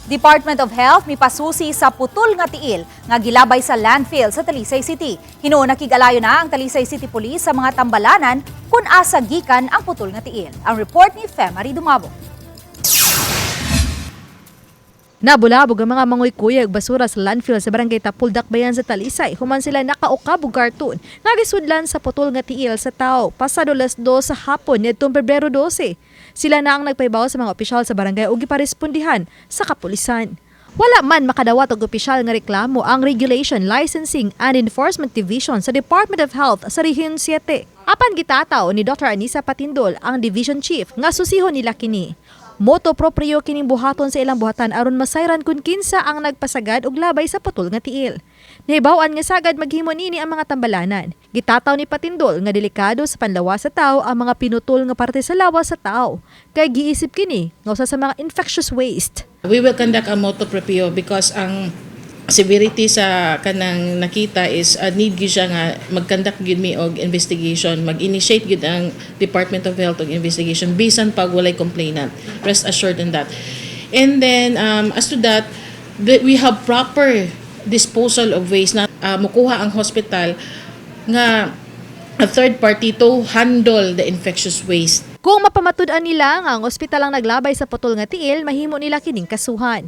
Department of Health mipasusi sa putol nga tiil nga gilabay sa landfill sa Talisay City. Hinuon nakig-alayo na ang Talisay City Police sa mga tambalanan kung asa gikan ang putol nga tiil. Ang report ni Femary Dumabo. Nabulabog ang mga manguy-kuyog basura sa landfill sa barangay Tapul, Dakbayan sa Talisay human sila nakaukab og karton nga gisudlan sa putol nga tiil sa tao pasado 2:00 sa hapon niadtong Pebrero 12. Sila na ang nagpahibaw sa mga opisyal sa barangay ug giparespondihan sa kapulisan. Wala man makadawat og opisyal nga reklamo ang Regulation, Licensing and Enforcement Division sa Department of Health sa Rehiyon 7. Apan gitataw ni Dr. Anisa Patindol, ang division chief, nga susihon nila kini. Motu proprio kining buhaton sa ilang buhatan aron masayran kung kinsa ang nagpasagad og labay sa putol nga tiil. Nahibaw-an nga sagad maghimo nini ang mga tambalanan. Gitataw ni Patindol nga delikado sa panlawas sa tao ang mga pinutol nga parte sa lawas sa tao. Kay giisip kini nga usa sa mga infectious waste. We will conduct a motu proprio because ang severity sa kanang nakita is need gyud siya nga mag-conduct gyud mi og investigation, mag-initiate gyud ang Department of Health og investigation bisan pag walay complainant. Rest assured on that. And then as to that, we have proper disposal of waste na mukuha ang hospital nga a third party to handle the infectious waste. Kung mapamatud-an nila nga ang ospital ang naglabay sa putol nga tiil, mahimo nila kining kasuhan.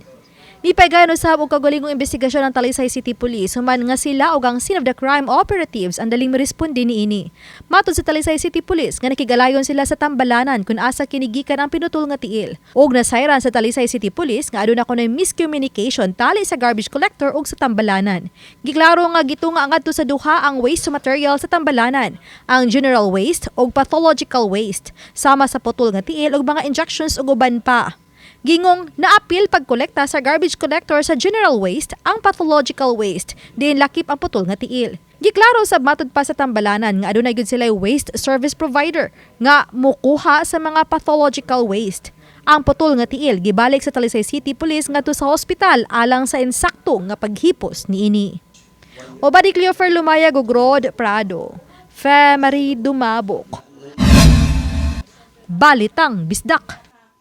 Mipagayon usab og kaugalingong investigasyon ang Talisay City Police human nga sila og ang scene of the crime operatives ang daling miresponde niini. Matod sa Talisay City Police nga nakigalayon sila sa tambalanan kung asa kini gikan ang pinutol nga tiil. Og nasayran sa Talisay City Police nga aduna kunoy miscommunication tali sa garbage collector ug sa tambalanan. Giklaro nga gitunga ngadto sa duha ang waste material sa tambalanan, ang general waste ug pathological waste, sama sa putol nga tiil ug mga injections ug uban pa. Gingong naapil pagkolekta sa garbage collector sa general waste ang pathological waste, diin lakip ang putol nga tiil. Giklaro sab matod pa sa tambalanan nga adunay gyud sila waste service provider nga mukuha sa mga pathological waste. Ang putol nga tiil gibalik sa Talisay City Police ngadto sa ospital alang sa insakto nga paghipos niini. Uban ni Cleofer Lumayag ug Rod Prado. Fe Marie Dumabok. Balitang Bisdak.